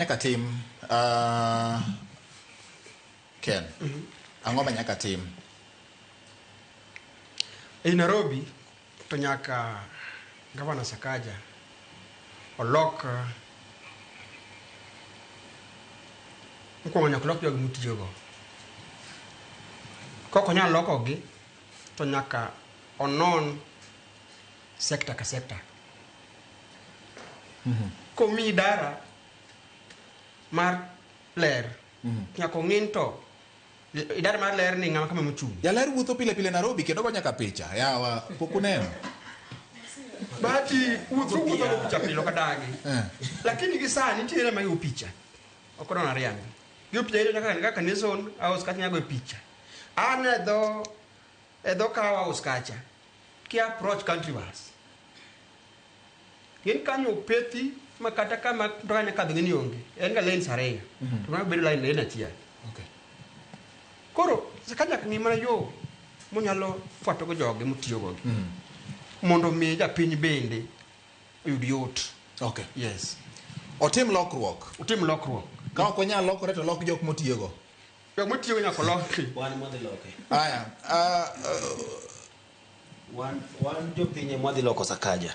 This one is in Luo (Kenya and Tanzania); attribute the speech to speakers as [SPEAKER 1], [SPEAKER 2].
[SPEAKER 1] Nyaka tim uh, Ken. Ang'o ma nyaka tim?
[SPEAKER 2] E Nairobi to nyaka Gavana Sakaja olok mokwongo nyaka olok jogi motiyogo. Kok onyal lokogi to nyaka onon sekta ka sekta. Komi idara mar ler, nyaka ong'i ni to idara mar ler ni ng'ama kama mochung'.
[SPEAKER 1] Jaler wuotho pile pile Nairobi kendo go nyaka picha. Yawa, pok uneno.
[SPEAKER 2] Bahati wuotho wuotho go picha pile ok adagi.
[SPEAKER 1] Eh.
[SPEAKER 2] Lakini gi sani nitiere ma gigo picha. Ok odon ariambi. Gigo picha iyudo kaka kaka Nation House kacha nyago picha. An e dho e dho Kawa House kacha. Ki approach country bus. Gin kanyo opethi ma kata kama mtoka nyaka kadho ng'eni onge. En ga lanes ariyo. To mano bedo line lane achiel.
[SPEAKER 1] Okay.
[SPEAKER 2] Koro saka nyaka ng'i mana yo monyalo fuatogo joge motiyogo gi. Mondo mi japiny bende oyud yot.
[SPEAKER 1] Okay.
[SPEAKER 2] Yes.
[SPEAKER 1] Otim lokruok.
[SPEAKER 2] Otim lokruok.
[SPEAKER 1] Ka ok onyal lokore to lok jok motiyogo.
[SPEAKER 2] Jok motiyogo nyaka oloki.
[SPEAKER 3] Wan mwadhi loke.
[SPEAKER 1] Aya.
[SPEAKER 3] Wan, wan jopiny ema wadhi loko Sakaja.